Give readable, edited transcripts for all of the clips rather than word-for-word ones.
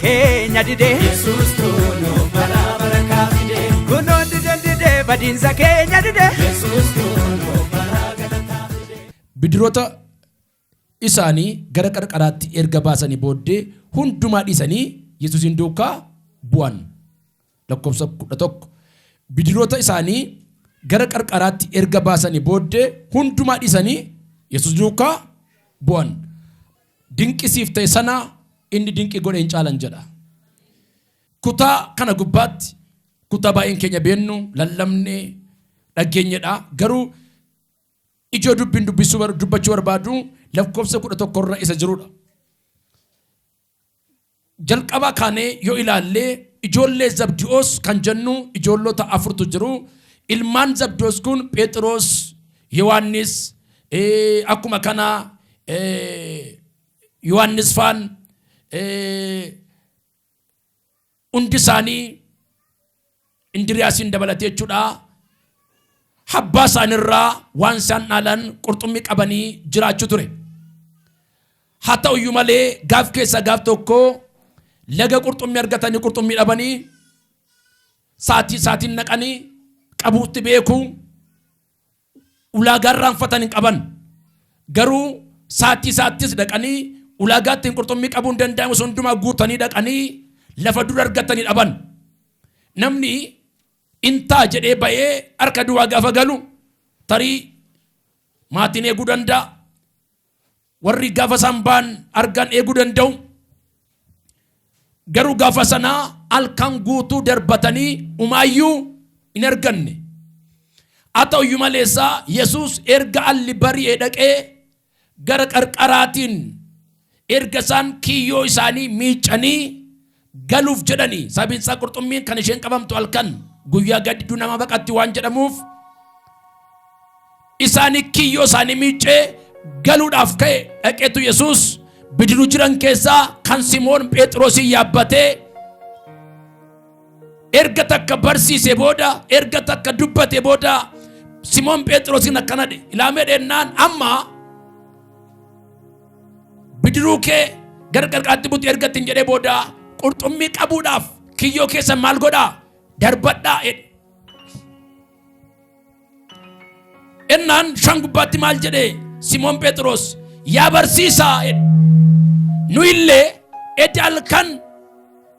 keenya didee. Yesuus tunuuf balaa barakaa fide. Kunoo didee didee badiinsa keenya didee. Yesuus tunuuf balaa galataa fide. Bidiroota isaanii gara qarqaraatti erga baasanii booddee hundumaa dhiisanii Yesuusin duukaa bu'an. Lakkoofsa 11. Bidiroota isaanii gara qarqaraatti erga baasanii booddee hundumaa dhiisanii Yesuus duukaa bu'an. Dinqisiif ta'e sana inni dinqii godhe hin caalan jedha. Kutaa kana gubbaatti kutaa baay'een keenya beennu lallabne dhageenyedha. Garuu ijoo dubbiin dubbisuu dubbachuu barbaadu lakkoofsa 11 irra isa jirudha. Jalqabaa kaanee yoo ilaalle ijoollee Zabdi'oos kan jennu ijoollota afurtu jiru. Ilmaan Zabdi'oos kun Pheexiroos, Yohaannis, akkuma kana Yohaannis faan hundi isaanii Indiriyaasiin dabalatee jechuudha. Abbaa isaaniirraa waan isaan dhaalan qurxummii qabanii jiraachuu ture. Haa ta'u iyyuu malee gaaf keessaa gaaf tokko laga qurxummii argatanii qurxummii dhabanii saatii saatiin naqanii qabuutti beeku ulaagaa irraanfatan hin qaban. Garuu saatii saattis dhaqanii ulaagaa ittiin qurxummii qabuu hin danda'amu sun hundumaa guutanii dhaqanii lafa dura argatanii dhaban. Namni intaa jedhee ba'ee harka duwwaa gaafa galu tarii maatiin eeguu danda'a. Warri gaafa isaan ba'an argan eeguu danda'u. Garuu gaafa sanaa halkan guutuu darbatanii umaayyuu hin arganne. Haa ta'u iyyuu maleessaa Yesuus erga alli bari'ee dhaqee gara qarqaraatiin erga isaan kiyyoo isaanii miicanii galuuf jedhanii, sababiin isaa qurxummiin kan isheen qabamtu halkan, guyyaa gaddiduu nama baqatti waan jedhamuuf, isaanii kiyyoo isaanii miicee galuudhaaf ka'e dhaqeetu Yesuus bidiruu jiran keessaa kan Simoon Pheexroosiin yaabbatee erga takka barsiise booda, erga takka dubbate booda, Simoon Pheexroosiin akkana jedhe, ilaamee dheennaan, amma bidiruu kee gara qarqaraatti buti erga ittiin jedhee booda, qurxummii qabuudhaaf kiyyoo keessan maal godhaa, darbadhaa jedhe. Ennaan shan gubbaatti maal jedhe Simoon Phexros? Yaa barsiisaa jedhe. Nu illee edda halkan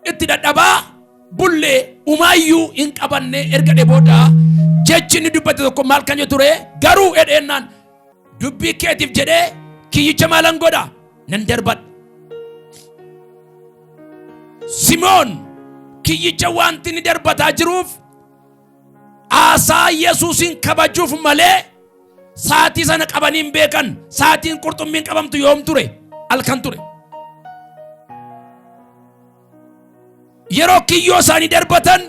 itti dadhabaa bullee umaayyuu hin qabanne erga dhe booda, jechi inni dubbate tokko maal kan jedhu ture? Garuu jedheennaan, dubbii keetiif jedhee kiyyicha maalan godha, nan darbadha. Simoon kiyyicha wanti inni darbataa jiruuf aasaa Yesuusin kabajuuf malee saatii sana qabanii hin beekan. Saatiin qurxummiin qabamtu yoom ture? Halkan ture. Yeroo kiyyoo isaanii darbatan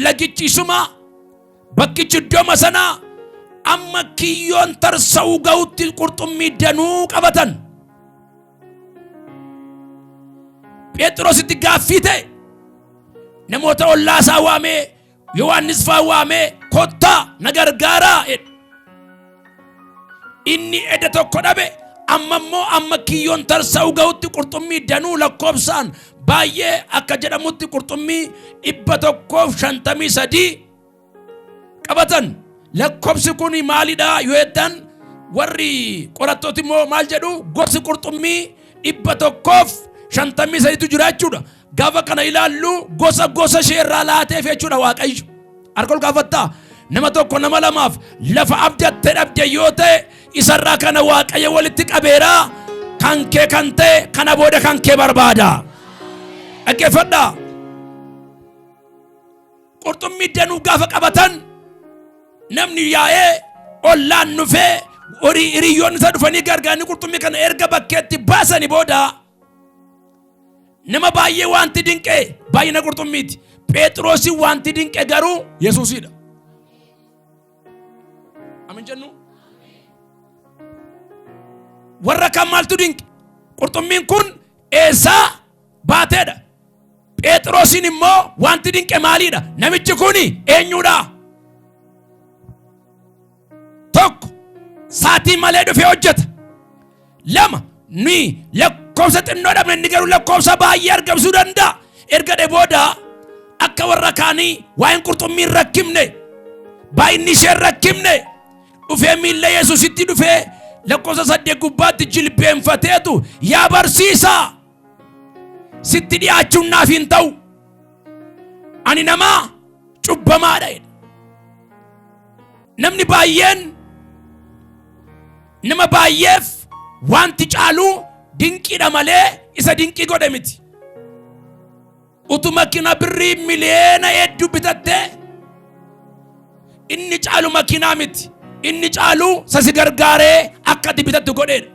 lagichi isuma, bakkichi iddooma sanaa, amma kiyyoon tarsa'uu ga'utti qurxummii danuu qabatan. Phexrositti gaaffii ta'e. Namoota ollaa isaa waamee, Yohaannis faa waamee, kottaa na gargaaraa jedhe. Inni eda tokko dhabe, amma immoo amma kiyyoon tarsa'uu ga'utti qurxummii danuu, lakkoofsaan baay'ee akka jedhamutti qurxummii 153 qabatan. Lakkoofsi kun maalidha yoo jettan, warri qorattooti immoo maal jedhu? Gosi qurxummii 153tu jira jechuudha. Gaafa kana ilaallu gosa gosa ishee irraa laateef jechuudha Waaqayyo. Harka ol gaafattaa? Nama tokko nama lamaaf lafa abdattee dhabde yoo ta'e, isarraa kana Waaqayyo walitti qabeera. Kan kee kan ta'e kana booda kan kee barbaada. Dhaggeeffadhaa. Qurxummii danuu gaafa qabatan namni yaa'ee, ollaan dhufee, horii hiriyyoonni isaa dhufanii gargaaranii qurxummii kana erga bakkeetti baasanii booda, nama baay'ee wanti dinqee baay'ina qurxummiiti. Phexrosin wanti dinqe garuu Yesuusidha. Amin jennu. Warra kan maaltu dinqe? Qurxummiin kun eessaa baateedha. Phexrosin immoo wanti dinqe maaliidha? Namichi kun eenyuudha? Tokko, saatii malee dhufee hojjeta. Lama, nuyi Lakkoofsa xinnoo dhabne, inni garuu lakkoofsa baay'ee argamsiisuu danda'a. Erga dhe booda akka warra kaanii waa'een qurxummii hin rakkifne, baay'inni ishee hin rakkifne. Dhufee miilla Yesuusitti dhufee lakkoofsa 8 gubbaatti jilbeenfateetu, "Yaa barsiisaa, sitti dhiyaachuun naaf hin ta'u, ani nama cubbamaadha," jedhe. Namni baay'een, nama baay'eef wanti caalu dinqiidha malee isa dinqii godhe miti. Utu makiina birrii miliyoona hedduu bitattee, inni caalu makiinaa miti. Inni caalu sasi gargaaree akka ati bitattu godheedha.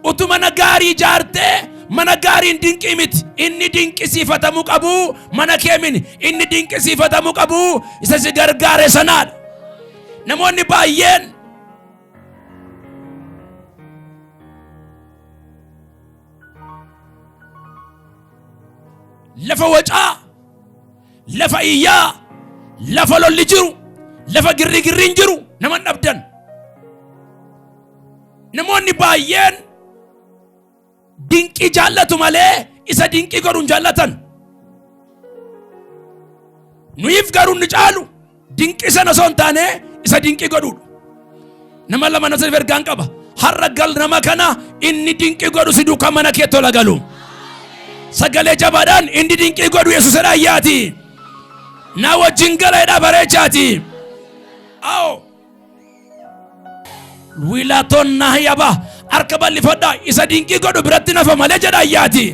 Utu mana gaarii ijaartee, mana gaariin dinqii miti. Inni dinqisiifatamuu qabu mana kee mini. Inni dinqisiifatamuu qabu isa si gargaare sanaadha. Namoonni baay'een lafa wacaa, lafa iyyaa, lafa lolli jiru, lafa girrigirriin jiru nama hin dhabdan. Namoonni baay'een dinqii jaallatu malee isa dinqii godhu hin jaallatan. Nuyiif garuu inni caalu dinqii sana osoo hin taane isa dinqii godhuudha. Nama lama, nama sadiif ergaan qaba. Har'a gal nama kana inni dinqii godhu si duukaa mana kee tola galu. Sagalee jabaadhaan inni dinqii godhu Yesuus ayyaati. Na wajjin gala jedhaa bareechaati. Awo. Wilaatoon nahyaba harka bal'ifadhaa, isa dinqii godhu biratti nafa malee jedha ayyaati.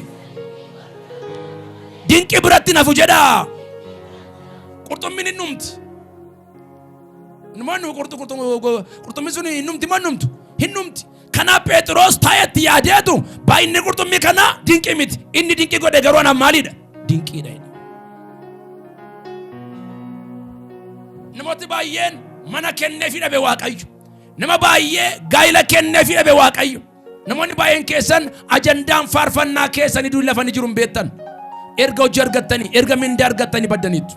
Dinqii biratti nafu jedha. Qurxummiin hin dhumti. Namoonni qurxummiin sun hin dhumti moo hin dhumtu? Hin dhumti. Kanaaf Phexros taa'etti yaadeetu, baay'inni qurxummii kanaa dinqii miti. Inni dinqii godhe garuu anaaf maalidha? Dinqiidha jedhe. Namooti baay'een mana kenneefii dhabe Waaqayyo. Nama baay'ee gaa'ila kenneefii dhabe Waaqayyo. Namoonni baay'een keessan ajandaan faarfannaa keessanii durii lafa ni jiru hin beektan. Erga hojii argattanii, erga mindaa argattanii baddaniitu.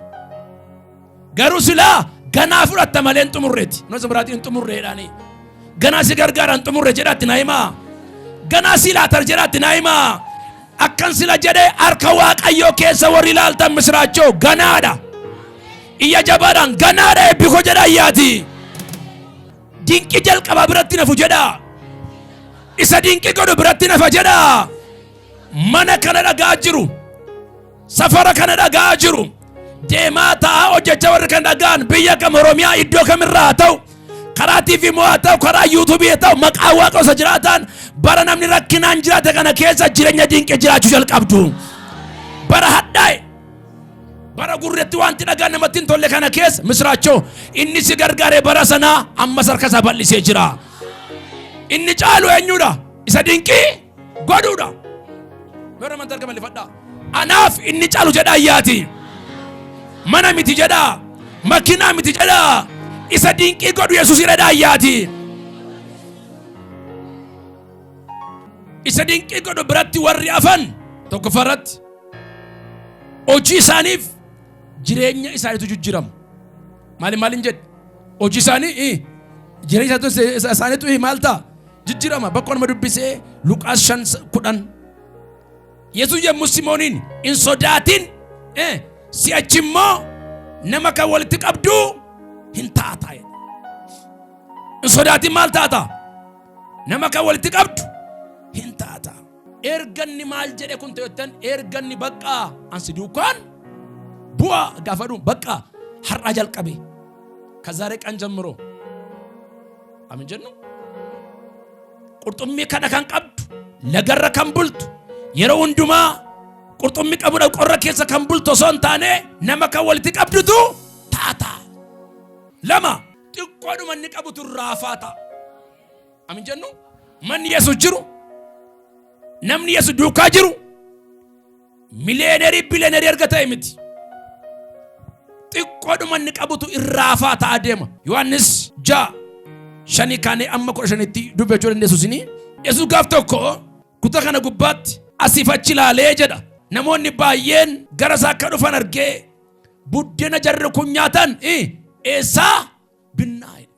Garuu silaa ganaa fudhatta malee hin xumurreeti. Nama biraatiin hin xumurreedhaani. Ganaa si gargaara, hin xumurre jedhaatti naa himaa. Ganaa si laatar jedhaatti naa himaa. Akkan sila jedhee, harka Waaqayyoo keessa warri ilaaltan, misiraachoo ganaadha. Iyya jabaadhaan ganaadha eebbi koo jedha ayyaati. Dinqii jalqabaa biratti nafu jedha. Isa dinqii godhu biratti nafa jedha. Mana kana dhagaa jiru. Safara kana dhagaa jiru. Deemaa taa'aa hojjechaa warri kan dhagaan, biyya kam, Oromiyaa iddoo kamirraa haa ta'u, karaa TV moo haa ta'u, karaa YouTube haa ta'u, maqaa Waaqa osoo jiraataan, bara namni rakkinaan jiraate kana keessa jireenya dinqii jiraachuu jalqabdu. Bara hadhaa'e, bara gurretti wanti dhagaan namatti hin tolle kana keessa, misiraachoo inni si gargaare bara sanaa ammas harka isaa bal'isee jira. Inni caalu eenyudha? Isa dinqii godhuudha. Bara amantaa harka bal'ifadhaa. Anaaf inni caalu jedha ayyaati. Mana miti jedha. Makiinaa miti jedha. Isa dinqii godhu Yesuus jedha ayyaati. Isa dinqii godhu biratti warri hafan, tokkoffaa irratti hojii isaaniif jireenya isaaniitu jijjiirama. Maali maaliin jedhe? Hojii isaanii, jireenya isaaniitu maal ta'a? Jijjiirama. Bakka nama dubbisee Luqaas 5:10. Yesuus yommuu Simooniin, "Hin sodaatin, si'achi immoo nama kan walitti qabdu hin taata," jedhe. Hin sodaatin, maal taata? Nama kan walitti qabdu hin taata. Erganni maal jedhe kun ta'ettan, erganni baqqaa ansi duukaan bu'aa gaafa dhumu, bakka har'aa jalqabe, ከዛሬ ቀን ጀምሮ አምን jennu, qurxummii kana kan qabdu, lagarra kan bultu, yeroo hundumaa qurxummii qabudha, qorra keessa kan bultu osoo hin taane, nama kan walitti qabdutu taata. Lama, xiqqoodhuma inni qabutu raafaa ta'a. Amin jennu, manni Yesus jiru, namni Yesus duukaa jiru millionaire, billionaire erga ta'e miti. Xiqqoodhuma inni qabutu irraafaa ta'a deema. Yohaannis 6:5 kaanee amma 15tti dubbachuu dandeessu isinii. Yesus gaaf tokko kutaa kana gubbaatti asiif achi ilaalee jedha. Namoonni baay'een gara isaa akka dhufan argee, "Buddeena jarri kun nyaatan eessaa binnaa?" jedhe.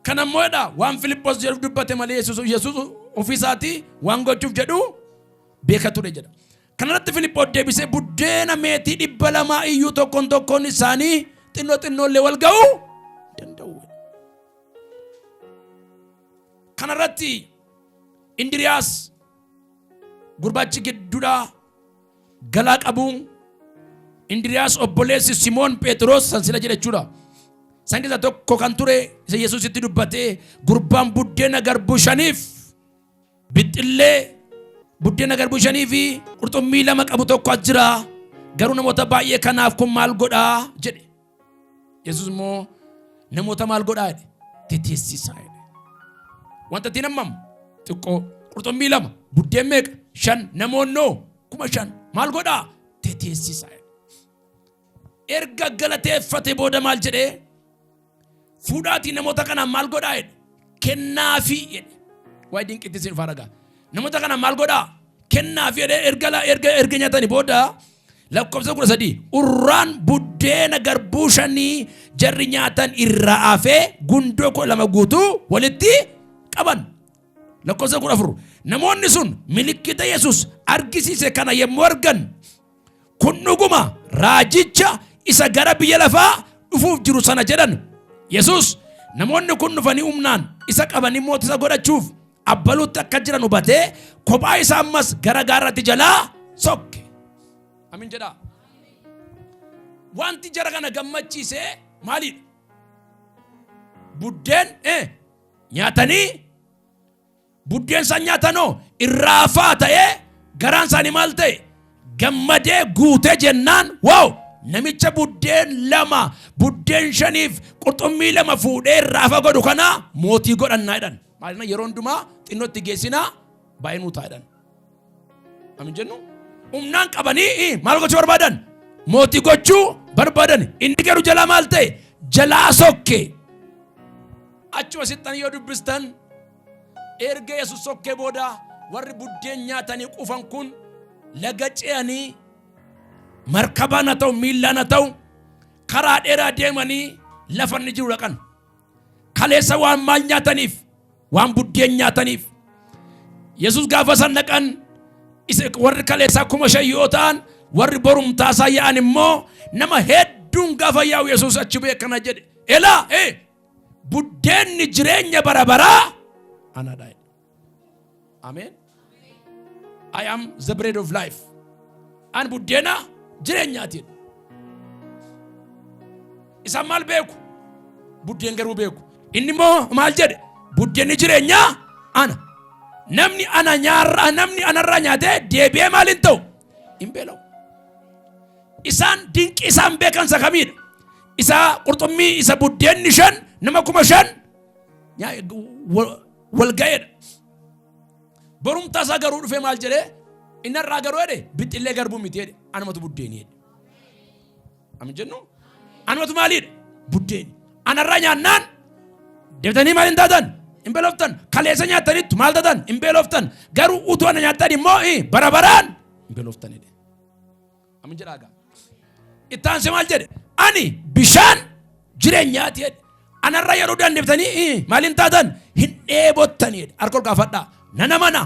Kana immoo jedha waan Filiphos jedhuuf dubbate malee Yesuus ofiisaatii waan gochuuf jedhu beeka ture jedha. Kanarratti Filiphos deebisee buddeena meetii 200 iyyuu tokkoon tokkoon isaanii xinnoo xinnoollee wal ga'uu danda'u. Kanarratti Indiriyaas gurbaachi gidduudhaa galaa qabu Indiriyaas obboleessi Simoon Phexros san sila jedhe jechuudha. San keessaa tokko kan ture isa Yesuusitti dubbatee gurbaan buddeena garbuu shaniif bixxillee buddeena garbuu shanii fi qurxummii lama qabu tokko as jira. Garuu namoota baay'ee kanaaf kun maal godhaa jedhe. Yesuus immoo namoota maal godhaa jedhe? Teteessisaa jedhe. Wanta ittiin hammam? Xiqqoo. Qurxummii lama. Buddeen meeqa? Shan. Namoonnoo 5,000. Maal godhaa? Teteessisaa jedhe. Erga galateeffate booda maal jedhee? Fuudhaatii namoota kanaan maal godhaa jedhe? Kennaafii jedhe. Waa'ee dinqiitti isin dhufaa ragaa. Namoota kanaan maal godhaa? Kennaafii jedhee erga erga erga nyaatanii booda lakkoofsa 13 urraan buddeena garbuu shanii jarri nyaatan irraa hafee gundoo 12 guutuu walitti qaban. Lakkoofsa 14 namoonni sun milikkita Yesus argisiise kana yommuu argan Kun dhuguma raajicha isa gara biyya lafaa dhufuuf jiru sana jedhan. Yesuus namoonni kun dhufanii humnaan isa qabanii mootii isa godhachuuf abbaluutti akka jiran hubatee kophaa isaa ammas gara gaarratti jalaa sokke. Amin jedhaa. Wanti jara kana gammachiise maalidha? Buddeen nyaatanii Buddeen isaan nyaatanoo irraa hafaa ta'ee garaan isaanii maal ta'e? Gammadee guutee jennaan waaw namicha buddeen lama buddeen shaniif qurxummii lama fuudhee irraa hafa godhu kana mootii godhannaa jedhan. Maalina yeroo hundumaa xinnootti geessinaa baay'ee nuu ta'a jedhan. Amin jennu humnaan qabanii maal gochuu barbaadan? Mootii gochuu barbaadan. Inni garuu jalaa maal ta'e? Jalaa sokke. Achuma sixxanii yoo dubbistan erga Yesus sokkee booda warri buddeen nyaatanii quufan kun laga ce'anii markabaan haa ta'u miillaan haa ta'u karaa dheeraa deemanii lafa inni jiru dhaqan. Kaleessa waan maal nyaataniif? Waan buddeen nyaataniif. Yesus gaafa san dhaqan warri kaleessaa 5,000 yoo ta'an warri borumtaa isaa yaa'an immoo nama hedduun gaafa yaa'u Yesus achi bu'ee akkana jedhe. Elaa ee buddeenni jireenya bara baraa anadha jedhe. Ameen. I am the bread of life. An buddeena jireenyaati jedhe. Isaan maal beeku? Buddeen garuu beeku. Inni immoo maal jedhe? Buddeenni jireenyaa ana. Namni ana nyaarraa namni anarraa nyaatee deebi'ee maal hin ta'u? Hin beela'u. Isaan dinqii isaan beekan isa kamiidha? Isa qurxummii isa buddeenni shan nama 5,000 wal ga'eedha. Borumtaa isaa garuu dhufee maal jedhee? Inni irraa garuu jedhe bixxillee garbuu miti jedhe anumatu buddeenii jedhe. Amin jennu? Anumatu maaliidha? Buddeeni. Anarraa nyaannaan deebitanii maal hin taatan? Hin beeloftan. Kaleessa nyaattaniittu maal taatan? Hin beeloftan. Garuu utuu ana nyaattan immoo bara baraan hin beeloftan jedhe. Amin jedhaa gaa. Itti aansee maal jedhe? Ani bishaan jireenyaati jedhe. Anarraa yeroo dandeeftanii maal hin taatan? Hin dheebottanii jedhe. Harka ol kaafadhaa. Nana mana.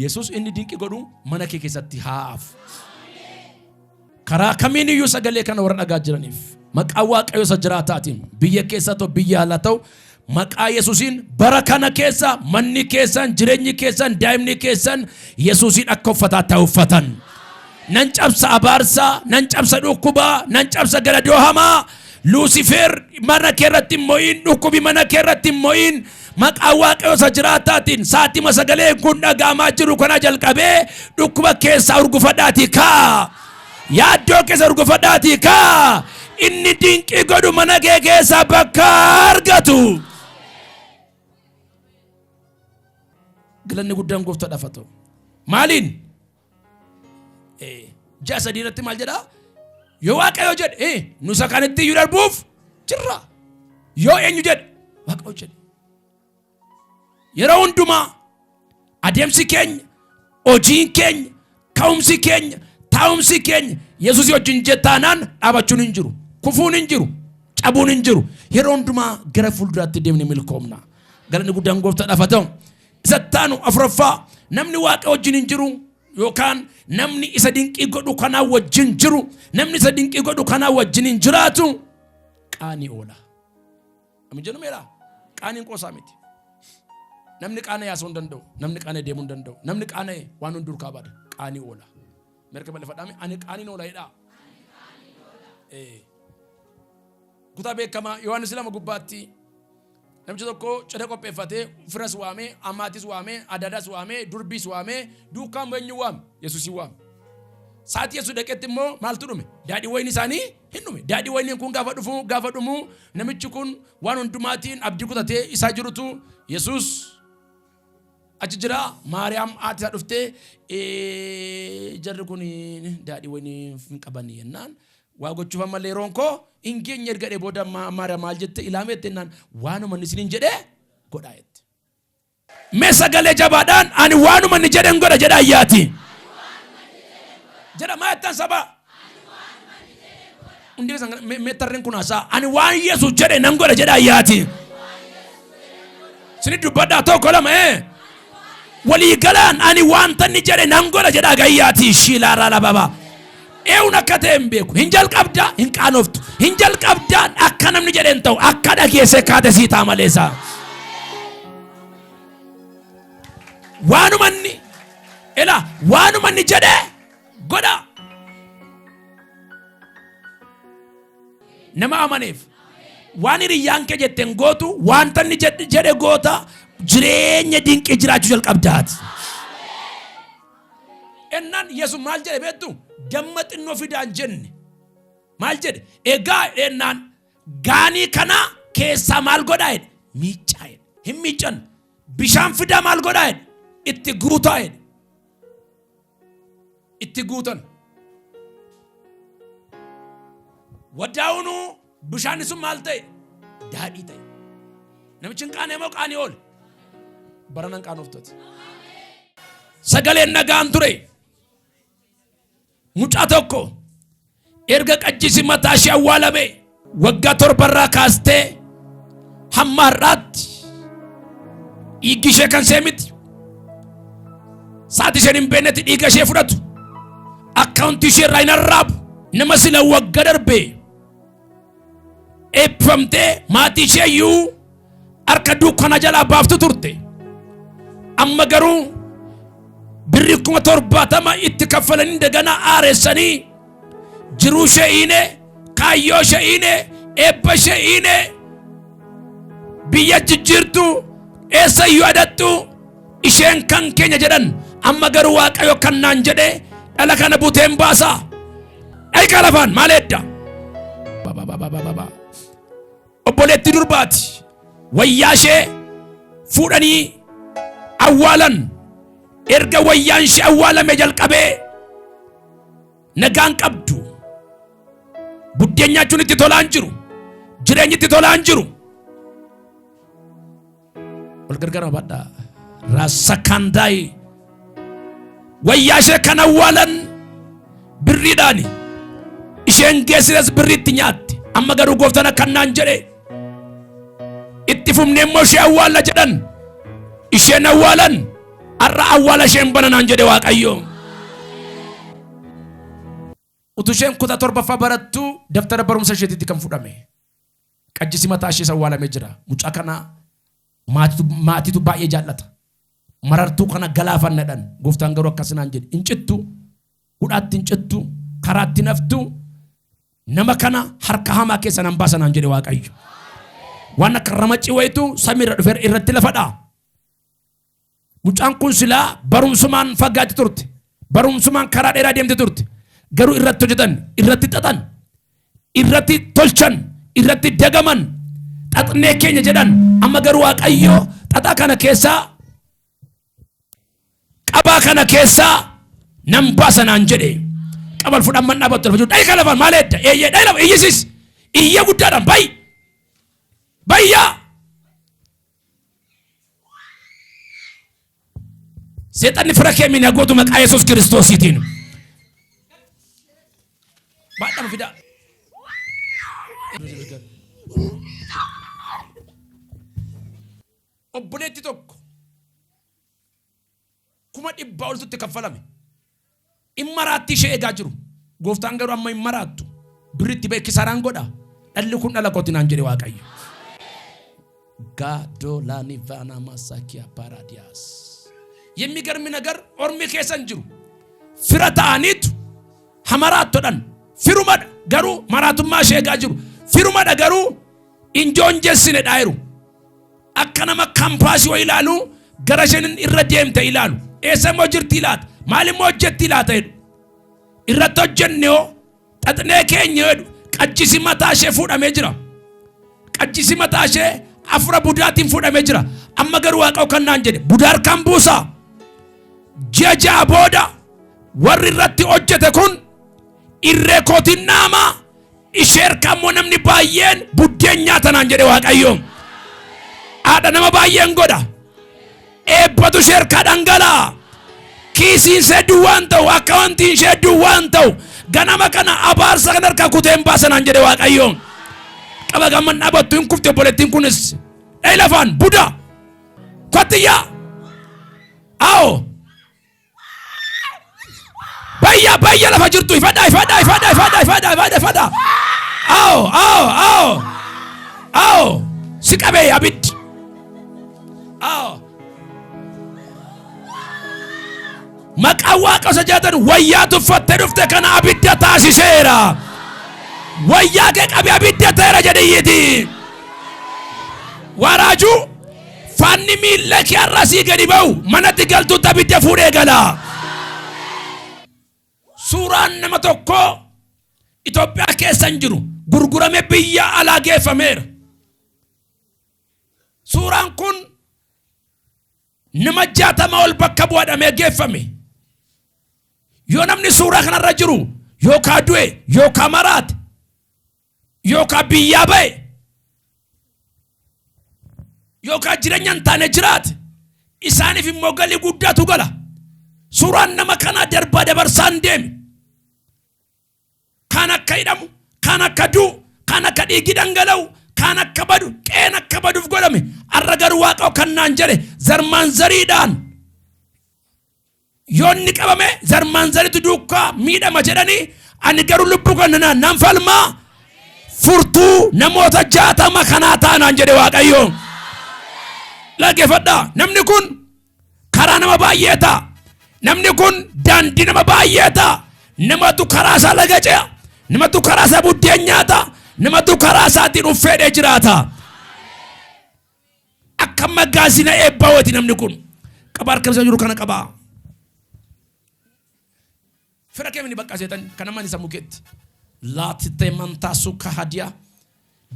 Yesuus inni dinqi godhu mana kee keessatti haa hafu. Karaa kamiin iyyuu sagalee kana warra dhagaa jiraniif maqaa Waaqayyo isa jiraataatiin biyya keessa ta'u biyya alaa ta'u maqaa Yesuusiin bara kana keessa manni keessan jireenyi keessan daa'imni keessan Yesuusiin akka uffataatti haa uffatan. Nan cabsa abaarsaa, nan cabsa dhukkubaa, nan cabsa galadoo hamaa. Luusifeer mana kee irratti hin mo'iin, dhukkubi mana kee irratti hin mo'iin. Maqaa Waaqayyo isa jiraataatiin sa'aatima sagaleen kun dhaga'amaa jiru kana jalqabee dhukkuba keessaa urgufadhaatii kaa. Yaaddoo keessa urgufadhaatii kaa. Inni dinqii godhu mana kee keessaa bakka argatu. Galanni guddaan gooftaadhaaf haa ta'u. Maaliin? Ji'a sadii irratti maal jedhaa? Yoo Waaqayyo jedhe nu isa kanatti iyyuu darbuuf jirra. Yoo eenyu jedhe? Waaqayyo jedhe. Yeroo hundumaa adeemsi keenya, hojiin keenya, ka'umsi keenya, taa'umsi keenya Yesuusii wajjin taanaan dhaabachuun hin jiru. Kufuun hin jiru. Cabuun hin jiru. Yeroo hundumaa gara fuulduraatti deemne milkoomna. Galanni guddaan gooftaadhaaf haa ta'u. Isa taanu afuraffaa namni Waaqa wajjin hin jiru yookaan namni isa dinqii godhu kanaa wajjin jiru, namni isa dinqii godhu kanaa wajjin hin jiraatu qaanii oola. Namni jennu meera qaaniin qoosaa miti. Namni qaana yaasuu hin danda'u, namni qaana deemuu hin danda'u, namni qaana'e waan hundi durkaa bada, qaanii oola. Mirga bal'ifadhaame ani qaaniin oola jedhaa. Kutaa beekamaa Yohaannis 2 gubbaatti namichi tokko cidha qopheeffatee firas waamee, amaatis waamee, adaadaas waamee, durbiis waamee, duukaa immoo eenyu waame? Yesuusin waame. Sa'aatii Yesuus dhaqetti immoo maaltu dhume? Daadhii wayinii isaanii hin dhume. Daadhii wayiniin kun gaafa dhufu gaafa dhumu namichi kun waan hundumaatiin abdii kutatee isaa jirutu Yesuus achi jira. Maariyaam haati isaa dhuftee jarri kun daadhii wayinii hin qabanii jennaan waa gochuuf ammallee yeroon koo hin geenye erga jedhee booda Maariyaam maal jette ilaamee jette jennaan waanuma inni isiniin jedhee godhaa jette. Mee sagalee jabaadhaan ani waanuma inni jedhen godha jedha ayyaati. Jedha maa jettan sabaa. Hundi keessan mee tarreen kun haasaa ani waan Yesuus jedhe nan godha jedha ayyaati. Sini dubbadhaa tokko lama ee. Walii galaan ani wanta inni jedhe nan godha jedha gayyaati shiilaaraa lababa. Eewun akka ta'e hin beeku. Hin jalqabdaa hin qaanoftu. Hin jalqabdaa akka namni jedhe hin ta'u. Akka dhageessee kaate sii ta'a maleessa. Waanuma inni ela waanuma inni jedhe godha. Nama amaneef waan hiriyyaan kee jette hin gootu wanta inni jedhe goota jireenya dinqii jiraachuu jalqabdaati. Ennaan Yesus maal jedhe beektu? Damma xinnoo fidaan jenne. Maal jedhe? Egaa ennaan gaanii kana keessaa maal godhaa jedhe? Miiccaa jedhe. Hin miiccan. Bishaan fidaa maal godhaa jedhe? Itti guutaa jedhe. Itti guutan. Waddaa'uunuu bishaan sun maal ta'e? Daadhii ta'e. Namichi hin qaanee moo qaanii oole? Baranan qaanoftoti. Sagaleen nagaan ture. Mucaa tokko erga qajjisi mataa ishee awwaalame waggaa torbarraa kaastee hamma har'aatti dhiiggi ishee kan ishee miti. Sa'aati isheen hin beeknetti dhiiga ishee fudhatu. Akkaawuntii ishee irraa hin arraabu. Nama sila wagga darbe eebbifamtee maatii ishee iyyuu harka dukkana jalaa baaftu turte. Amma garuu birri 70,000 itti kaffalanii daganaa aaressanii jiruu ishee iine, kaayyoo ishee iine, eebba ishee iine, biyya jijjiirtu, eessa iyyuu adattu isheen kan keenya jedhan amma garuu Waaqayyo kan naan jedhe dhala kana buteen baasa. Dhayqa lafaan maal eedda? Obboleettii durbaati. Wayyaa ishee fuudhanii awwaalan. Erga wayyaan ishee awwaalame jalqabee nagaan qabdu. Buddeen nyaachuun itti tolaan jiru. Jireenyi itti tolaan jiru. Wal gargaara badhaa. Raasakaandaayi. Wayyaa ishee kan awwaalan birriidhaani. Isheen geessites birriitti nyaatte. Amma garuu gooftaan akkan naan jedhe. Itti fufnee immoo ishee awwaalla jedhan. Isheen awwaalan har'a awwaala isheen bana naan jedhe Waaqayyo. Utuu isheen kutaa torbaffaa barattu daftara barumsa isheetitti kan fudhame. Qajjisi mataa ishees awwaalamee jira. Mucaa kana maatitu, maatitu baay'ee jaallata. Marartuu kana galaafanna jedhan. Gooftaan garuu akkas naan jedhe. Hin cittu, hudhaatti hin cittu, karaatti hin haftu. Nama kana harka hamaa keessa nan baasa naan jedhe Waaqayyo. Waan akka ramacii wayitu samiirra dhufe irratti lafa dha'a. Mucaan kun silaa barumsumaan fagaatti turte. Barumsumaan karaa dheeraa deemte turte. Garuu irratti hojjetan, irratti xaxan, irratti tolchan, irratti dagaman, xaxnee keenya jedhan. Amma garuu Waaqayyo xaxaa kana keessaa qabaa kana keessaa nan baasa naan jedhe. Qabal fudhan man dhaabattu lafa jiru. Dhayi kan lafaan maal eedda? Eeyyee dhayi lafa iyyisis. Iyya guddaadhaan bayi. Bayyaa. Seexanni fira kee mina gootu maqaa Yesuus Kiristoosiitiin. Baadhama fidaa. Obboleetti tokko 100,000 oltu itti kaffalame. In maraatti ishee eegaa jiru. Gooftaan garuu amma hin maraattu. Birritti ba'e kisaaraan godha. Dhalli kun dhala kooti naan jedhe Waaqayyo. ጋዶላኒቫና ማሳኪያ ፓራዲያስ የሚገርም ነገር ኦርሚ keessan jiru fira ta'aniitu hamaraattoodhan firumadha garuu maraatummaa ishee eegaa jiru firumadha garuu injoonjessinedha jiru akka nama kampaasii wayii ilaalu gara isheen irra deemte ilaalu eessa immoo jirti laata maal immoo hojjetti laata jedhu irratti hojjenne hoo xaxnee keenya jedhu qajjisi mataa ishee fuudhamee jira qajjisi mataa ishee afura budaatiin fuudhamee jira amma garuu waaqa kan naan jedhe budaa harkaan buusaa ji'a ja'a booda warri irratti hojjete kun irree kootiin naamaa ishee harkaa immoo namni baay'een buddeen nyaata naan jedhe waaqayyo haadha nama baay'een godha eebbatu ishee harkaa dhangala'a kiisiin ishee duwwaan ta'u akkawantiin ishee duwwaan ta'u ganama kana abaarsa kana harkaa kuteen baasa naan jedhe waaqayyo qaba gamman dhaabattu hin kufte obboleettiin kunis dhayi lafaan buda kottiyyaa awo bayya bayya lafa jirtu ifadha ifadha ifadha ifadha ifadha ifadha ifadha awo awo awo awo si qabee abiddi awo maqaa waaqa isa jaatan wayyaa tuffattee dhufte kana abidda taasiseera wayyaa kee qabee abidda ta'eera jedhiyyiti waraajuu faanni miilla kee har'a sii gadi ba'u manatti galtutti abidda fuudhee gala. Suuraan nama tokkoo Itoophiyaa keessa hin jiru gurgurame biyya alaa geeffameera. Suuraan kun nama 60 ol bakka bu'adhamee geeffame. Yoo namni suuraa kanarra jiru yookaan du'e yookaan maraate yookaan biyyaa ba'e yookaan jireenya hin taane jiraate isaaniif immoo galii guddaatu gala. Suuraan nama kanaa darbaa dabarsaan deeme. Kaan akka hidhamu, kaan akka du'u, kaan akka dhiigi dhangala'u, kaan akka badu, qeen akka baduuf godhame. Har'a garuu waaqa kan naan jedhe zarmaan zariidhaan yoo inni qabame zarmaan zariitu duukaa miidhama jedhanii ani garuu lubbuu kana nan falmaa furtuu namoota 60 kanaa taanaan jedhe Waaqayyo. Dhaggeeffadhaa namni kun karaa nama baay'ee ta'a. Namni kun daandii nama baay'ee ta'a. Namatu karaa isaa laga ce'a. Namatu karaa isaa buddeen nyaata. Namatu karaa isaatiin uffeedhee jiraata. Akka magaazina eebbaa wayiiti namni kun. Qabaa harka isa jiru kana qabaa. Fira kee mini bakka seetan kana mani sammuu keetti. Laatitee mantaasu kahadiyaa.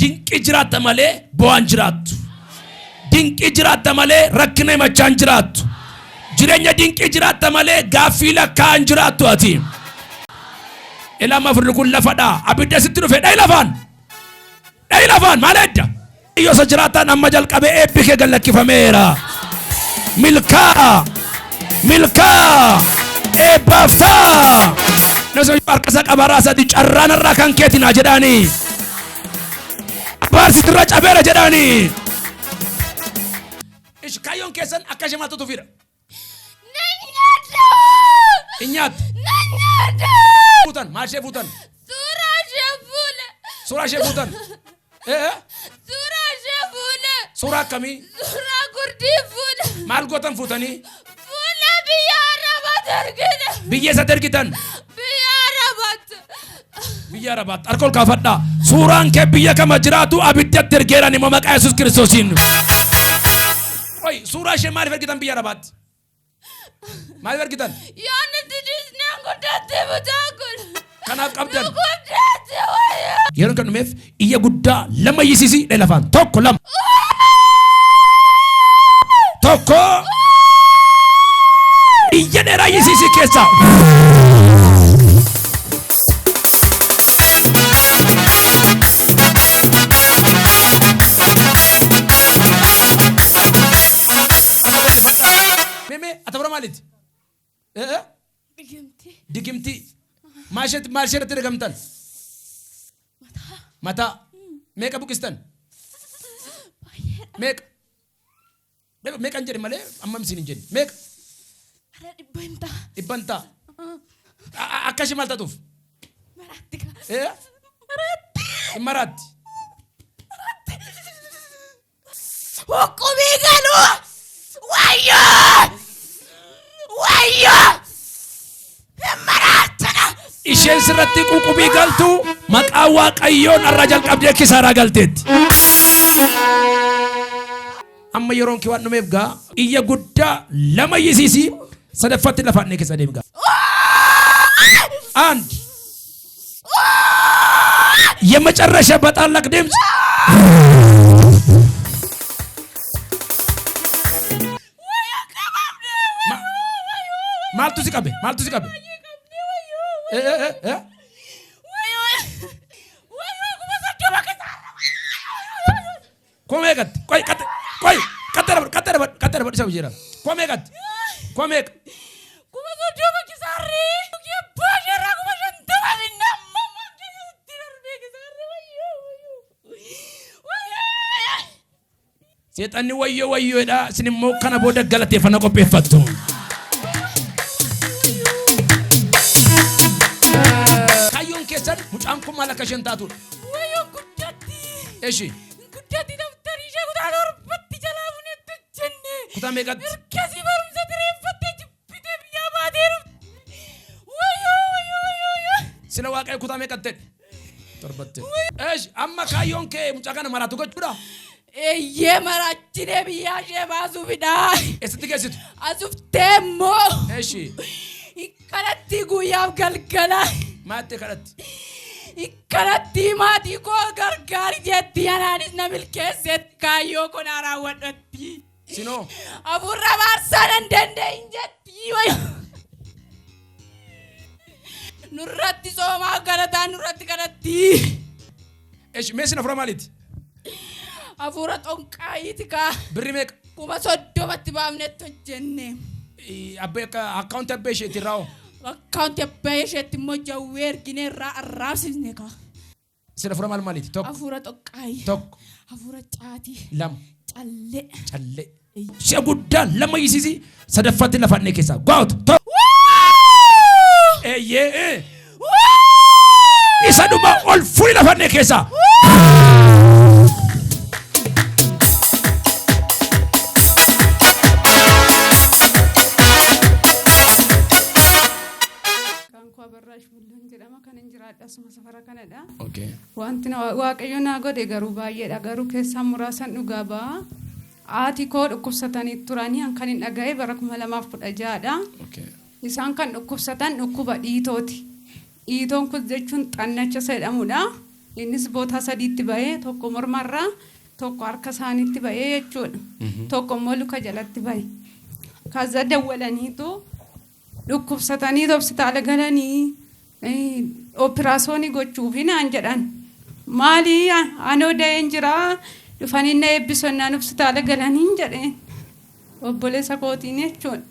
Dinqii jiraatta malee bo'aan jiraattu. Dinqii jiraatta malee rakkina himachaa hin jiraattu. Jireenya dinqii jiraatta malee gaaffii lakkaa'aa hin jiraattu ati. Ilama afurri kun lafadha. Abidda sitti dhufe dhayi lafaan. Dhayi lafaan maal edda? Yoo isa jiraataan amma jalqabee eebbi kee gallakkifameera. Milkaa! Milkaa! Eebbaaf ta'a! Nama harka isaa qabaraa isaati carraan irraa kan keeti naa jedhaani. Abaarsitirra cabeera jedhaani. Ish kaayyoon keessan akka ishee maaltu tufiidha? Nan nyaadha! Hin nyaattu. Nan nyaadha! Fuutan maal ishee fuutan? Suuraa ishee fuule! Suuraa ishee fuutan. Ee Suuraa ishee fuule! Suuraa akkamii? Suuraa gurdii fuule! Maal gootan fuutanii? Fuula biyya Arabaatti argine! Biyya eessatti ergitan? Biyya Arabaatti! Biyya Arabaatti. Harka ol kaafadhaa. Suuraan kee biyya kama jiraatu abiddatti ergeeran immoo maqaa Yesuus Kiristoosiin. Qoy suuraa ishee maaliif ergitan biyya Arabaatti? Maaliif ergitan? Yoo nuti dhiisnee guddatti mucaan kun! Kanaaf qabdan. Nu guddatti wayya! Yeroon kan dhumeef iyya guddaa lama iyyisiisi dhee lafaan. Tokko lama. Tokko. Iyya dheeraa iyyisiisi keessaa. Meme ata bira maaliiti? Eh, eh? Digimtii. Digimtii. Maal isheetti maal ishee irratti digamtan? Mataa. Meeqa buqistan? Meeqa? Meeqa meeqa hin jedhe malee amma isin hin jenne. Meeqa? Ara dhibba hin ta'a. Dhibban ta'a. Akka ishee maal taatuuf? Maraatti kaa. Eh? Maraatti. Hin maraatti. Hukumii galuu. Wayyoo! Wayyoo! Hin maraattina. Isheen sirratti ququmii galtu maqaa Waaqayyoon har'a jalqabdee kisaaraa galteetti. Amma yeroon kee waan dhumeef gaa iyya guddaa lama iyyisiisi sadaffaatti lafaan keessa deemi gaa. አንድ የመጨረሻ በታላቅ ድምፅ። Maaltu si qabe? Maaltu si qabe? Eh, eh, eh, eh. Kuma meeqatti? Qoy, qaxxe, qoy, qaxxe dabadhu, qaxxe dabadhu, qaxxe dabadhu isa jira. Kuma meeqatti? Kuma meeqa? 30,000 kisaarree. Abbaa isheerraa 50,000 binna. Amma keessatti darbee kisaarree wayyoo wayyoo. Wayyoo. Seexanni wayyoo wayyoodha. Isin immoo kana booda galateeffannaa qopheeffattu. Kaayyoon keessan mucaan kun maal akka isheen taatudha? Wayyoo guddatti. Eshi Guddatti daftarii ishee kutaa torbatti jalaa funetti jenne. Kutaa meeqatti? Ergasii barumsa tireeffattee jibbitee biyyaa baatee dhufte. Wayyoo wayyoo wayyoo wayyoo. Sila Waaqayyo kutaa meeqatti jedhe? Torbatti. Eshi amma kaayyoon kee mucaa kana maraatu gochuudha? Eeyyee, maraachinee biyyaa ishee baasuufidha. Eessatti geessitu? Asuftee immoo. Eshi Kanatti guyyaaf galgala. Maattee kadhatti? Kanatti maatii koo gargaari jetti, anaanis na milkeessetti, kaayyoo koo naa raawwadhatti. Sinoo? Hafuurra baarsaa nan danda'in jetti. Nurratti soomaa galataa nurratti kadhatti. Eshi meessin hafuura maaliiti? Hafuura xonqaayiiti kaa. Birri meeqa? 30,000tti baafnetti hojjenne. Abbee akka akkaawuntii abbee isheetti irraa hoo? Akkaawuntii abbaa isheetti immoo jawwee erginee irraa arraabsifne kaa. Isin hafuura maal maaliiti? Tokko. Hafuura xonqaayii. Tokko. Hafuura caatii. Lama. Callee. Callee. Si'a guddaa lama hiisisi sadaffaatti lafannee keessaa. Goot. Tokko. Eeyyee. Isa dhuma ol furii lafannee keessaa. Maqaan koo Abarraash Bulloon jedhama. Kan hin jiraadhu asuma safara kanadha. Wanti Waaqayyo naa godhe garuu baay'eedha. Garuu keessaa muraasan dhugaa ba'a. Haati koo dhukkubsatanii turanii kan hin dhaga'e bara 2016dha. Isaan kan dhukkubsatan dhukkuba dhiitooti. Dhiitoon kun jechuun xannacha isa jedhamudha. Innis bootaa sadiitti ba'ee, tokko mormarraa, tokko harka isaaniitti ba'ee jechuudha. Tokko immoo luka jalatti ba'e. Kaza dawwalaniitu dhukkubsatanii hospitaala galanii operaasyoonii gochuufi naan jedhan. Maali, anoo da'een jira, dhufanii na eebbisonnaan hospitaala galanii jedheen. Obboleessa kootiin jechuudha.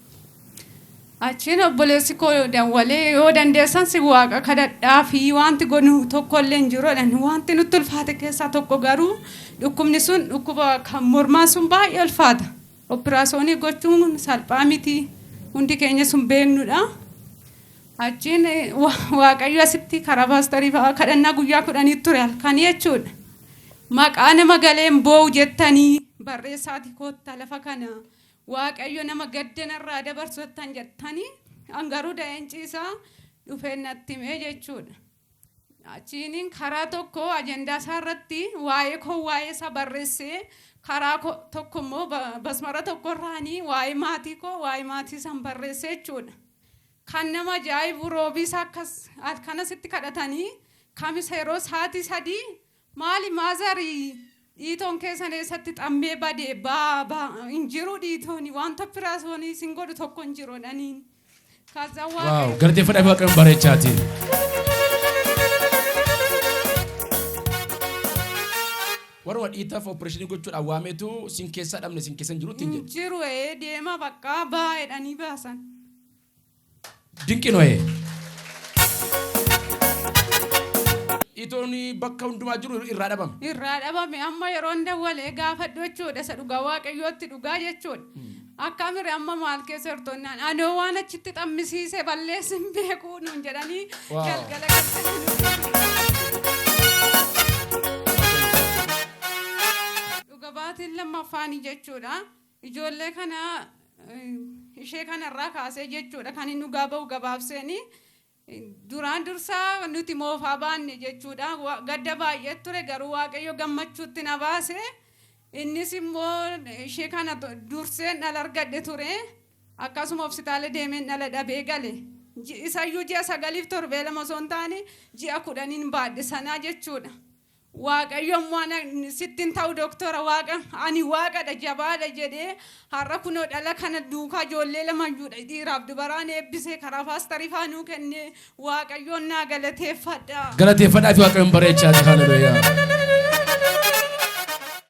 Achiin obboleessi koo dawwalee, yoo dandeessan si waaqa kadhadhaa fi wanti godhu tokko illee hin jiru jedhan. Wanti nutti ulfaate keessaa tokko garuu dhukkubni sun, dhukkuba kan mormaa sun baay'ee ulfaata. Operaasyoonii gochuun salphaa miti. Hundi keenya sun beeknudha. Achiin Waaqayyo asitti karaa paastarii fa'aa kadhannaa guyyaa 10 ture halkanii jechuudha. Maqaa nama galeen boo'u jettanii barreessaati koottaa lafa kana, Waaqayyo nama gaddanarraa dabarsu jettan jettanii, an garuu da'een ciisaa dhufeen natti himee jechuudha. Achiin karaa tokko ajandaa isaa irratti waa'ee koo, waa'ee isaa barreessee, karaa tokko immoo basmara tokkorraanii waa'ee maatii koo, waa'ee maatii isaan barreessee jechuudha. Kan nama ajaa'ibu, roobii isaa akkas halkanasitti kadhatanii, kamisa yeroo sa'aatii 3, maali maazarii, dhiitoon keessan eessatti xammee badee baa baa hin jiru, dhiitooni wanta operaasyoonii isin godhu tokko hin jiru jedhaniin. Kaza Waaw, Waaqayyo galateeffadhaa Waaqayyoon bareechaatiin. Warra dhiitaaf opereeshinii gochuudhaan waameetu sin keessaa dhabne, sin keessa hin jiru ittiin hin jedhu. jiru, ee, deema bakka baa jedhanii baasan. Dinqii no'ee. Dhiitoon bakka hundumaa jiru irraa dhabame. Irraa dhabame. Amma yeroon dawwalee gaafadhu jechuudha, isa dhugaa Waaqayyootti dhugaa jechuudha. Akkamire amma maal keessa jirtonnaan anoo waan achitti xammisiise balleessin beekuu nuun jedhanii Wow. galgala galchanii. Dhuga baatiin lammaffaanii jechuudha. Ijoollee kana ishee kanarraa kaasee jechuudha kan inni dhugaa ba'u gabaabseeni. Duraan dursaa nuti moofaa baanne jechuudha. Gadda baay'ee ture garuu Waaqayyo gammachuutti na baase. Innis immoo ishee kana durseen dhala argadhe ture. Akkasuma hospitaala deemeen dhala dhabee gale. Isayyuu ji'a 9f torbee 2 osoo hin taane ji'a 10n baadhe sanaa jechuudha. Waaqayyo immoo ana sitti hin ta'u doktora waaqa ani waaqadha jabaadha jedhee har'a kunoo dhala kana duukaa ijoollee lamayyuudha dhiiraaf dubaraan eebbisee karaa paastarii faanuu kennee Waaqayyoon naa galateeffadha. Galateeffadhaa fi Waaqayyoon bareechaa. Haleluuyaa.